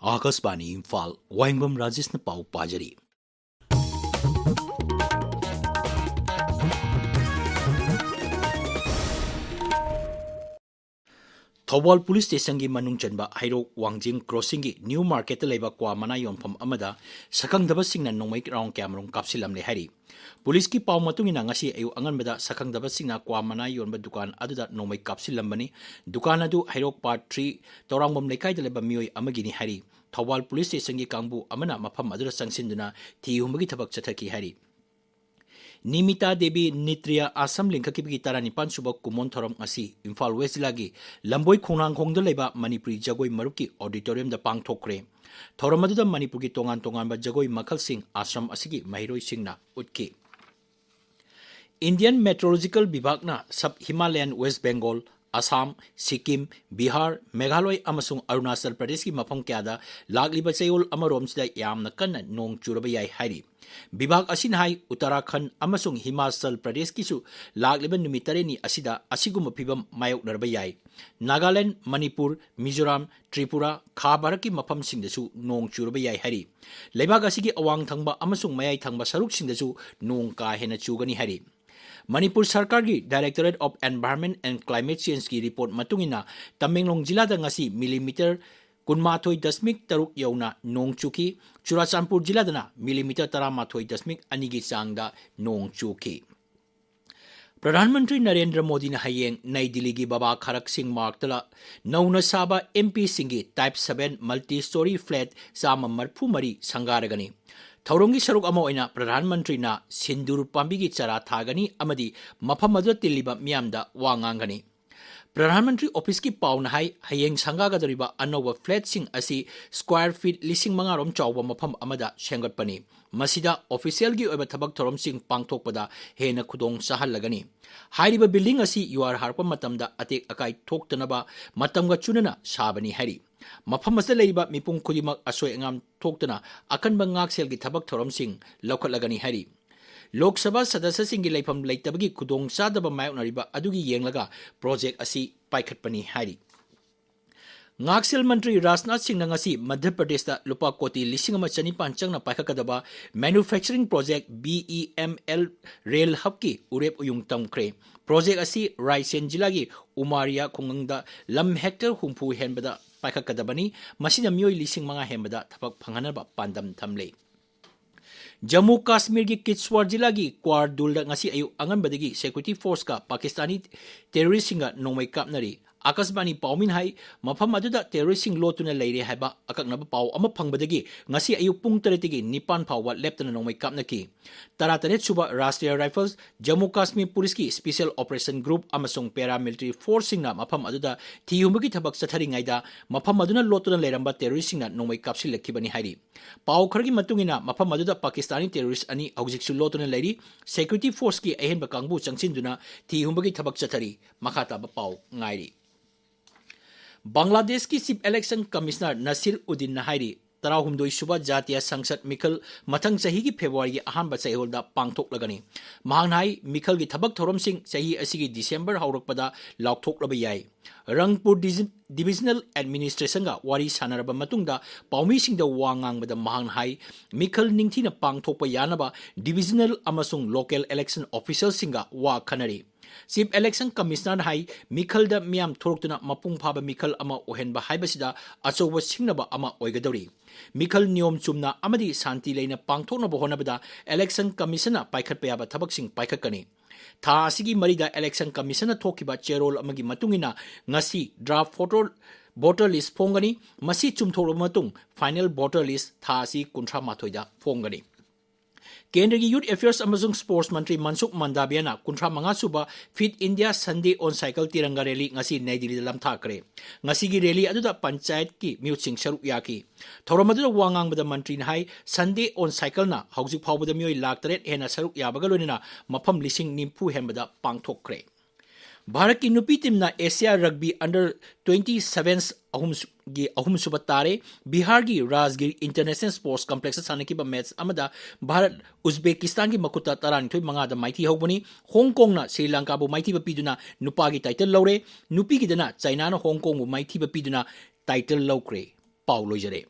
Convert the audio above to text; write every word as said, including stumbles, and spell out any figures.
ꯑꯥꯀꯥꯁꯕꯥꯅꯤ ꯏꯝꯐꯥꯜ, ꯋꯥꯍꯦꯡꯕꯝ ꯔꯥꯖꯦꯁꯅ ꯄꯥꯎ ꯄꯥꯖꯔꯤ꯫ ꯊꯧꯕꯥꯜ ꯄꯨꯂꯤꯁ ꯁ꯭ꯇꯦꯁꯟꯒꯤ ꯃꯅꯨꯡ ꯆꯟꯕ ꯍꯩꯔꯣꯛ ꯋꯥꯡꯖꯤꯡ ꯀ꯭ꯔꯣꯁꯤꯡꯒꯤ ꯅ꯭ꯌꯨ ꯃꯥꯔꯀꯦꯠꯇ ꯂꯩꯕ ꯀ꯭ꯋꯥ ꯃꯅꯥ ꯌꯣꯟꯐꯝ ꯑꯃꯗ ꯁꯛꯈꯪꯗꯕꯁꯤꯡꯅ ꯅꯣꯡꯃꯩ ꯔꯥꯎꯟ ꯀꯌꯥꯃꯔꯨꯝ ꯀꯥꯞꯁꯤꯜꯂꯝꯂꯦ ꯍꯥꯏꯔꯤ꯫ ꯄꯨꯂꯤꯁꯀꯤ ꯄꯥꯎ ꯃꯇꯨꯡ ꯏꯟꯅ, ꯉꯁꯤ ꯑꯌꯨꯛ ꯑꯉꯟꯕꯗ ꯁꯛꯈꯪꯗꯕꯁꯤꯡꯅ ꯀ꯭ꯋꯥ ꯃꯅꯥ ꯌꯣꯟꯕ ꯗꯨꯀꯥꯟ ꯑꯗꯨꯗ ꯅꯣꯡꯃꯩ ꯀꯥꯞꯁꯤꯜꯂꯝꯕꯅꯤ꯫ ꯗꯨꯀꯥꯟ ꯑꯗꯨ ꯍꯩꯔꯣꯛ ꯄꯥꯔꯠ ꯊ꯭ꯔꯤ ꯇꯧꯔꯥꯡꯕꯝ ꯂꯩꯀꯥꯏꯗ ꯂꯩꯕ ꯃꯤꯑꯣꯏ ꯑꯃꯒꯤꯅꯤ ꯍꯥꯏꯔꯤ꯫ ꯊꯧꯕꯥꯜ ꯄꯨꯂꯤꯁ ꯁ꯭ꯇꯦꯁꯟꯒꯤ ꯀꯥꯡꯕꯨ ꯑꯃꯅ ꯃꯐꯝ ꯑꯗꯨꯗ ꯆꯪꯁꯤꯟꯗꯨꯅ ꯊꯤ ꯍꯨꯝꯕꯒꯤ ꯊꯕꯛ ꯆꯠꯊꯈꯤ ꯍꯥꯏꯔꯤ꯫ ꯅꯤꯃꯤꯇꯥ ꯗꯦꯕꯤ ꯅꯤꯇ꯭ꯔꯤꯌꯥ ꯑꯥꯁ꯭ꯔꯝ ꯂꯤꯡꯈꯠꯈꯤꯕꯒꯤ ꯇꯔꯥꯅꯤꯄꯥꯟ ꯁꯨꯕ ꯀꯨꯃꯣꯟ ꯊꯧꯔꯝ ꯉꯁꯤ ꯏꯝꯐꯥꯜ ꯋꯦꯁ ꯖꯤꯂꯥꯒꯤ ꯂꯝꯕꯣꯏ ꯈꯣꯡꯅꯥꯡꯈꯣꯡꯗ ꯂꯩꯕ ꯃꯅꯤꯄꯨꯔꯤ ꯖꯒꯣꯏ ꯃꯔꯨꯞꯀꯤ ꯑꯣꯗꯤꯇꯣꯔꯤꯌꯝꯗ ꯄꯥꯡꯊꯣꯛꯈ꯭ꯔꯦ꯫ ꯊꯧꯔꯝ ꯑꯗꯨꯗ ꯃꯅꯤꯄꯨꯔꯒꯤ ꯇꯣꯉꯥꯟ ꯇꯣꯉꯥꯟꯕ ꯖꯒꯣꯏ ꯃꯈꯜꯁꯤꯡ ꯑꯥꯁ꯭ꯔꯝ ꯑꯁꯤꯒꯤ ꯃꯍꯩꯔꯣꯏꯁꯤꯡꯅ ꯎꯠꯈꯤ꯫ ꯏꯟꯗꯤꯌꯟ ꯃꯦꯇ꯭ꯔꯣꯂꯣꯖꯤꯀꯦꯜ ꯚꯤꯚꯥꯒꯅ sub Himalayan west Bengal, Assam, Sikkim, Bihar, Meghalaya ꯑꯃꯁꯨꯡ ꯑꯔꯨꯅꯥꯆꯜ ꯄ꯭ꯔꯗꯦꯁꯀꯤ ꯃꯐꯝ ꯀꯌꯥꯗ ꯂꯥꯛꯂꯤꯕ ꯆꯌꯣꯜ ꯑꯃꯔꯣꯝꯁꯤꯗ ꯌꯥꯝꯅ ꯀꯟꯅ ꯅꯣꯡ ꯆꯨꯔꯕ ꯌꯥꯏ ꯍꯥꯏꯔꯤ꯫ ꯚꯤꯚꯥꯒ ꯑꯁꯤꯅ ꯍꯥꯏ, ꯎꯠꯇꯔꯥꯈꯟꯗ ꯑꯃꯁꯨꯡ ꯍꯤꯃꯥꯆꯜ ꯄ꯭ꯔꯗꯦꯁꯀꯤꯁꯨ ꯂꯥꯛꯂꯤꯕ ꯅꯨꯃꯤꯠ ꯇꯔꯦꯠꯅꯤ ꯑꯁꯤꯗ ꯑꯁꯤꯒꯨꯝꯕ ꯐꯤꯚꯝ ꯃꯥꯌꯣꯛꯅꯔꯕ ꯌꯥꯏ꯫ ꯅꯥꯒꯥꯂꯦꯟꯗ, ꯃꯅꯤꯄꯨꯔ, ꯃꯤꯖꯣꯔꯥꯝ, ꯇ꯭ꯔꯤꯄꯨꯔꯥ, ꯈꯥ ꯚꯥꯔꯠꯀꯤ ꯃꯐꯝꯁꯤꯡꯗꯁꯨ ꯅꯣꯡ ꯆꯨꯔꯕ ꯌꯥꯏ ꯍꯥꯏꯔꯤ꯫ ꯂꯩꯕꯥꯛ ꯑꯁꯤꯒꯤ ꯑꯋꯥꯡ ꯊꯪꯕ ꯑꯃꯁꯨꯡ ꯃꯌꯥꯏ ꯊꯪꯕ ꯁꯔꯨꯛꯁꯤꯡꯗꯁꯨ ꯅꯣꯡ ꯀꯥ ꯍꯦꯟꯅ ꯆꯨꯒꯅꯤ ꯍꯥꯏꯔꯤ꯫ ꯃꯅꯤꯄꯨꯔ ꯁꯔꯀꯥꯔꯒꯤ Directorate of Environment and Climate Changeꯀꯤ ꯔꯤꯄꯣꯔꯠ ꯃꯇꯨꯡ ꯏꯟꯅ, ꯇꯃꯦꯡꯂꯣꯡ ꯖꯤꯂꯥꯗ ꯉꯁꯤ ꯃꯤꯂꯤꯃꯤꯇꯔ ꯀꯨꯟꯃꯥꯊꯣꯏ ꯗꯁꯃꯤꯛ ꯇꯔꯨꯛ ꯌꯧꯅ ꯅꯣꯡ ꯆꯨꯈꯤ꯫ ꯆꯨꯔꯥꯆꯥꯟꯄꯨꯔ ꯖꯤꯂꯥꯗꯅ ꯃꯤꯂꯤꯃꯤꯇꯔ ꯇꯔꯥꯃꯥꯊꯣꯏ ꯗꯁꯃꯤꯛ ꯑꯅꯤꯒꯤ ꯆꯥꯡꯗ ꯅꯣꯡ ꯆꯨꯈꯤ꯫ ꯄ꯭ꯔꯙꯥꯟ ꯃꯟꯇ꯭ꯔꯤ ꯅꯔꯦꯟꯗ꯭ꯔ ꯃꯣꯗꯤꯅ ꯍꯌꯦꯡ ꯅꯩ ꯗꯤꯜꯂꯤꯒꯤ ꯕꯥꯕꯥ ꯈꯔꯛ ꯁꯤꯡ ꯃꯥꯔꯒꯇ ꯅꯧꯅ ꯁꯥꯕ M ꯄꯤꯁꯤꯡꯒꯤ Type seven multi story flat ꯆꯥꯝꯃ ꯃꯔꯤꯐꯨ ꯃꯔꯤ ꯁꯪꯒꯥꯔꯒꯅꯤ꯫ ꯊꯧꯔꯝꯒꯤ ꯁꯔꯨꯛ ꯑꯃ ꯑꯣꯏꯅ ꯄ꯭ꯔꯙꯥꯟ ꯃꯟꯇ꯭ꯔꯤꯅ ꯁꯤꯟꯗꯨꯔ ꯄꯥꯝꯕꯤꯒꯤ ꯆꯔꯥ ꯊꯥꯒꯅꯤ ꯑꯃꯗꯤ ꯃꯐꯝ ꯑꯗꯨꯗ ꯇꯤꯜꯂꯤꯕ ꯃꯤꯌꯥꯝꯗ ꯋꯥ ꯉꯥꯡꯒꯅꯤ꯫ ꯄ꯭ꯔꯙꯥꯟ ꯃꯟꯇ꯭ꯔꯤ ꯑꯣꯐꯤꯁꯀꯤ ꯄꯥꯎꯅ ꯍꯥꯏ, ꯍꯌꯦꯡ ꯁꯪꯒꯥꯒꯗꯧꯔꯤꯕ ꯑꯅꯧꯕ ꯐ꯭ꯂꯦꯠꯁꯤꯡ ꯑꯁꯤ ꯁ꯭ꯀ꯭ꯋꯥꯔ ꯐꯤꯠ ꯂꯤꯁꯤꯡ ꯃꯉꯥ ꯔꯣꯝ ꯆꯥꯎꯕ ꯃꯐꯝ ꯑꯃꯗ ꯁꯦꯝꯒꯠꯄꯅꯤ꯫ ꯃꯁꯤꯗ ꯑꯣꯐꯤꯁꯤꯌꯦꯜꯒꯤ ꯑꯣꯏꯕ ꯊꯕꯛ ꯊꯧꯔꯝꯁꯤꯡ ꯄꯥꯡꯊꯣꯛꯄꯗ ꯍꯦꯟꯅ ꯈꯨꯗꯣꯡ ꯆꯥꯍꯜꯂꯒꯅꯤ꯫ ꯍꯥꯏꯔꯤꯕ ꯕꯤꯜꯗꯤꯡ ꯑꯁꯤ ꯌꯨꯍꯥꯔ ꯍꯥꯔꯛꯄ ꯃꯇꯝꯗ ꯑꯇꯦꯛ ꯑꯀꯥꯏ ꯊꯣꯛꯇꯅꯕ ꯃꯇꯝꯒ ꯆꯨꯅꯅ ꯁꯥꯕꯅꯤ ꯍꯥꯏꯔꯤ꯫ ꯃꯐꯝ ꯑꯁꯤꯗ ꯂꯩꯔꯤꯕ ꯃꯤꯄꯨꯝ ꯈꯨꯗꯤꯡꯃꯛ ꯑꯁꯣꯏ ꯑꯉꯥꯝ ꯊꯣꯛꯇꯅ ꯑꯀꯟꯕ ꯉꯥꯛꯁꯦꯜꯒꯤ ꯊꯕꯛ ꯊꯧꯔꯝꯁꯤꯡ ꯂꯧꯈꯠꯂꯒꯅꯤ ꯍꯥꯏꯔꯤ꯫ ꯂꯣꯛ ꯁꯚꯥ ꯁꯗꯁ꯭ꯌꯁꯤꯡꯒꯤ ꯂꯩꯐꯝ ꯂꯩꯇꯕꯒꯤ ꯈꯨꯗꯣꯡꯆꯥꯗꯕ ꯃꯥꯌꯣꯛꯅꯔꯤꯕ ꯑꯗꯨꯒꯤ ꯌꯦꯡꯂꯒ ꯄ꯭ꯔꯣꯖꯦꯛ ꯑꯁꯤ ꯄꯥꯏꯈꯠꯄꯅꯤ ꯍꯥꯏꯔꯤ꯫ ꯉꯥꯛꯁꯦꯜ ꯃꯟꯇ꯭ꯔꯤ ꯔꯥꯖꯅꯥꯊ ꯁꯤꯡꯅ ꯉꯁꯤ ꯃꯙ꯭ꯌ ꯄ꯭ꯔꯗꯦꯁꯇ ꯂꯨꯄꯥ ꯀꯣꯇꯤ ꯂꯤꯁꯤꯡ ꯑꯃ ꯆꯅꯤꯄꯥꯟ ꯆꯪꯅ ꯄꯥꯏꯈꯠꯀꯗꯕ manufacturing project B E M L rail ꯍꯕꯀꯤ ꯎꯔꯦꯞ ꯎꯌꯨꯡ ꯇꯝꯈ꯭ꯔꯦ꯫ ꯄ꯭ꯔꯣꯖꯦꯛ ꯑꯁꯤ ꯔꯥꯏꯁꯦꯟ ꯖꯤꯂꯥꯒꯤ ꯎꯃꯥꯔꯤꯌꯥ ꯈꯨꯡꯒꯪꯗ ꯂꯝ ꯍꯦꯛꯇꯔ ꯍꯨꯝꯐꯨ ꯍꯦꯟꯕꯗ ꯄꯥꯏꯈꯠꯀꯗꯕꯅꯤ꯫ ꯃꯁꯤꯅ ꯃꯤꯑꯣꯏ ꯂꯤꯁꯤꯡ ꯃꯉꯥ ꯍꯦꯟꯕꯗ ꯊꯕꯛ ꯐꯪꯍꯟꯅꯕ ꯄꯥꯟꯗꯝ ꯊꯝꯂꯤ꯫ ꯖꯝꯃꯨ ꯀꯥꯁꯃꯤꯔꯒꯤ ꯀꯤꯠꯁ꯭ꯋꯥꯔ ꯖꯤꯂꯥꯒꯤ ꯀ꯭ꯋꯥꯔꯗꯨꯜꯗ ꯉꯁꯤ ꯑꯌꯨꯛ ꯑꯉꯟꯕꯗꯒꯤ security forceꯀ ꯄꯥꯀꯤꯁꯇꯥꯅꯤ terroristꯁꯤꯡꯒ ꯅꯣꯡꯃꯩ ꯀꯥꯞꯅꯔꯤ꯫ ꯑꯀꯥꯁꯕꯥꯅꯤ ꯄꯥꯎꯃꯤꯅ ꯍꯥꯏ, ꯃꯐꯝ ꯑꯗꯨꯗ terroristꯁꯤꯡ ꯂꯣꯠꯇꯨꯅ ꯂꯩꯔꯦ ꯍꯥꯏꯕ ꯑꯀꯛꯅꯕ ꯄꯥꯎ ꯑꯃ ꯐꯪꯕꯗꯒꯤ ꯉꯁꯤ ꯑꯌꯨꯛ ꯄꯨꯡ ꯇꯔꯦꯠꯇꯒꯤ ꯅꯤꯄꯥꯟ ꯐꯥꯎꯕ ꯂꯦꯞꯇꯅ ꯅꯣꯡꯃꯩ ꯀꯥꯞꯅꯈꯤ꯫ ꯇꯔꯥꯇꯔꯦꯠ ꯁꯨꯕ Rashtriya Rifles, ꯖꯝꯃꯨ ꯀꯥꯁꯃꯤꯔ ꯄꯨꯂꯤꯁꯀꯤ special operation group ꯑꯃꯁꯨꯡ paramilitary forceꯁꯤꯡꯅ ꯃꯐꯝ ꯑꯗꯨꯗ ꯊꯤꯍꯨꯝꯕꯒꯤ ꯊꯕꯛ ꯆꯠꯊꯔꯤꯉꯩꯗ ꯃꯐꯝ ꯑꯗꯨꯅ ꯂꯣꯠꯇꯨꯅ ꯂꯩꯔꯝꯕ terroristꯁꯤꯡꯅ ꯅꯣꯡꯃꯩ ꯀꯥꯞꯁꯤꯜꯂꯛꯈꯤꯕꯅꯤ ꯍꯥꯏꯔꯤ꯫ ꯄꯥꯎ ꯈꯔꯒꯤ ꯃꯇꯨꯡ ꯏꯟꯅ, ꯃꯐꯝ ꯑꯗꯨꯗ ꯄꯥꯀꯤꯁꯇꯥꯅꯤ terrorist ꯑꯅꯤ ꯍꯧꯖꯤꯛꯁꯨ ꯂꯣꯠꯇꯨꯅ ꯂꯩꯔꯤ꯫ Security forceꯀꯤ ꯑꯍꯦꯟꯕ ꯀꯥꯡꯕꯨ ꯆꯪꯁꯤꯟꯗꯨꯅ ꯊꯤ ꯍꯨꯝꯕꯒꯤ ꯊꯕꯛ ꯆꯠꯊꯔꯤ꯫ ꯃꯈꯥ ꯇꯥꯕ ꯄꯥꯎ ꯉꯥꯏꯔꯤ꯫ ꯕꯪꯒ꯭ꯂꯥꯗꯦꯁꯀꯤ Chief Election Commissioner ꯅꯁꯤꯔ ꯎꯗꯤꯟꯅ ꯍꯥꯏꯔꯤ, ꯇꯔꯥꯍꯨꯝꯗꯣꯏ ꯁꯨꯕ ꯖꯥꯇꯤꯌ ꯁꯪꯁꯗ ꯃꯤꯈꯜ ꯃꯊꯪ ꯆꯍꯤꯒꯤ ꯐꯦꯕ꯭ꯔꯨꯋꯥꯔꯤꯒꯤ ꯑꯍꯥꯟꯕ ꯆꯌꯣꯜꯗ ꯄꯥꯡꯊꯣꯛꯂꯒꯅꯤ꯫ ꯃꯍꯥꯛꯅ ꯍꯥꯏ, ꯃꯤꯈꯜꯒꯤ ꯊꯕꯛ ꯊꯧꯔꯝꯁꯤꯡ ꯆꯍꯤ ꯑꯁꯤꯒꯤ ꯗꯤꯁꯦꯝꯕꯔ ꯍꯧꯔꯛꯄꯗ ꯂꯥꯎꯊꯣꯛꯂꯕ ꯌꯥꯏ꯫ ꯔꯪꯄꯨꯔ ꯗꯤꯖꯤ-, Divisional Administrationꯒ ꯋꯥꯔꯤ ꯁꯥꯟꯅꯔꯕ ꯃꯇꯨꯡꯗ ꯄꯥꯎꯃꯤꯁꯤꯡꯗ ꯋꯥ ꯉꯥꯡꯕꯗ ꯃꯍꯥꯛꯅ ꯍꯥꯏ, ꯃꯤꯈꯜ ꯅꯤꯡꯊꯤꯅ ꯄꯥꯡꯊꯣꯛꯄ ꯌꯥꯅꯕ divisional ꯑꯃꯁꯨꯡ local election officialꯁꯤꯡꯒ ꯋꯥ ꯈꯟꯅꯔꯤ꯫ Chief Election Commissionerꯅ ꯍꯥꯏ, ꯃꯤꯈꯜꯗ ꯃꯤꯌꯥꯝ ꯊꯣꯔꯛꯇꯨꯅ ꯃꯄꯨꯡ ꯐꯥꯕ ꯃꯤꯈꯜ ꯑꯃ ꯑꯣꯏꯍꯟꯕ ꯍꯥꯏꯕꯁꯤꯗ ꯑꯆꯧꯕ ꯁꯤꯡꯅꯕ ꯑꯃ ꯑꯣꯏꯒꯗꯧꯔꯤ꯫ ꯃꯤꯈꯜ ꯅꯤꯌꯣꯝ ꯆꯨꯝꯅ ꯑꯃꯗꯤ ꯁꯥꯟꯇꯤ ꯂꯩꯅ ꯄꯥꯡꯊꯣꯛꯅꯕ ꯍꯣꯠꯅꯕꯗ Election Commissionꯅ ꯄꯥꯏꯈꯠꯄ ꯌꯥꯕ ꯊꯕꯛꯁꯤꯡ ꯄꯥꯏꯈꯠꯀꯅꯤ꯫ ꯊꯥ ꯑꯁꯤꯒꯤ ꯃꯔꯤꯗ Election Commissionꯅ ꯊꯣꯛꯈꯤꯕ ꯆꯦꯔꯣꯜ ꯑꯃꯒꯤ ꯃꯇꯨꯡ ꯏꯟꯅ ꯉꯁꯤ draft photo voter list ꯐꯣꯡꯒꯅꯤ꯫ ꯃꯁꯤ ꯆꯨꯝꯊꯣꯛꯂꯕ ꯃꯇꯨꯡ final voter list ꯊꯥ ꯑꯁꯤ ꯀꯨꯟꯊ꯭ꯔꯥ ꯃꯥꯊꯣꯏꯗ ꯐꯣꯡꯒꯅꯤ꯫ ꯀꯦꯟꯗ꯭ꯔꯒꯤ Youth Affairs ꯑꯃꯁꯨꯡ Sports ꯃꯟꯇ꯭ꯔꯤ ꯃꯟꯁꯨꯈ ꯃꯟꯗꯥꯚꯤꯌꯥꯅ ꯀꯨꯟꯊ꯭ꯔꯥ ꯃꯉꯥ ꯁꯨꯕ Fit India Sunday on Cycle Tiranga Rally ꯉꯁꯤ ꯅꯩ ꯗꯤꯜꯂꯤꯗ ꯂꯝꯊꯥꯈ꯭ꯔꯦ꯫ ꯉꯁꯤꯒꯤ rally ꯑꯗꯨꯗ ꯄꯟꯆꯥꯌꯠꯀꯤ ꯃꯤꯍꯨꯠꯁꯤꯡ ꯁꯔꯨꯛ ꯌꯥꯈꯤ꯫ ꯊꯧꯔꯝ ꯑꯗꯨꯗ ꯋꯥ ꯉꯥꯡꯕꯗ ꯃꯟꯇ꯭ꯔꯤꯅ ꯍꯥꯏ, Sunday on Cycleꯅ ꯍꯧꯖꯤꯛ ꯐꯥꯎꯕꯗ ꯃꯤꯑꯣꯏ ꯂꯥꯈ ꯇꯔꯦꯠ ꯍꯦꯟꯅ ꯁꯔꯨꯛ ꯌꯥꯕꯒ ꯂꯣꯏꯅꯅ ꯃꯐꯝ ꯂꯤꯁꯤꯡ ꯅꯤꯐꯨ ꯍꯦꯟꯕꯗ ꯄꯥꯡꯊꯣꯛꯈ꯭ꯔꯦ꯫ ꯚꯥꯔꯠꯀꯤ ꯅꯨꯄꯤ ꯇꯤꯝꯅ Asia rugby under twenty seven ꯑꯍꯨꯝꯒꯤ ꯑꯍꯨꯝꯁꯨꯕ ꯇꯥꯔꯦ꯫ ꯕꯤꯍꯥꯔꯒꯤ ꯔꯥꯖꯒꯤꯔ ꯏꯟꯇꯔꯅꯦꯁꯅꯦꯜ ꯁ꯭ꯄꯣꯔꯠꯁ ꯀꯝꯄ꯭ꯂꯦꯛꯁꯇ ꯁꯥꯟꯅꯈꯤꯕ ꯃꯦꯠꯆ ꯑꯃꯗ ꯚꯥꯔꯠ ꯎꯖꯕꯦꯀꯤꯁꯇꯥꯟꯒꯤ ꯃꯈꯨꯠꯇ ꯇꯔꯥꯅꯤꯊꯣꯏ ꯃꯉꯥꯗ ꯃꯥꯏꯊꯤ ꯍꯧꯕꯅꯤ꯫ ꯍꯣꯡ ꯀꯣꯡꯅ ꯁ꯭ꯔꯤ ꯂꯪꯀꯥꯕꯨ ꯃꯥꯏꯊꯤꯕ ꯄꯤꯗꯨꯅ ꯅꯨꯄꯥꯒꯤ ꯇꯥꯏꯇꯜ ꯂꯧꯔꯦ꯫ ꯅꯨꯄꯤꯒꯤꯗꯅ ꯆꯥꯏꯅꯥꯅ ꯍꯣꯡ ꯀꯣꯡꯕꯨ ꯃꯥꯏꯊꯤꯕ ꯄꯤꯗꯨꯅ ꯇꯥꯏꯇꯜ ꯂꯧꯈ꯭ꯔꯦ꯫ ꯄꯥꯎ ꯂꯣꯏꯖꯔꯦ꯫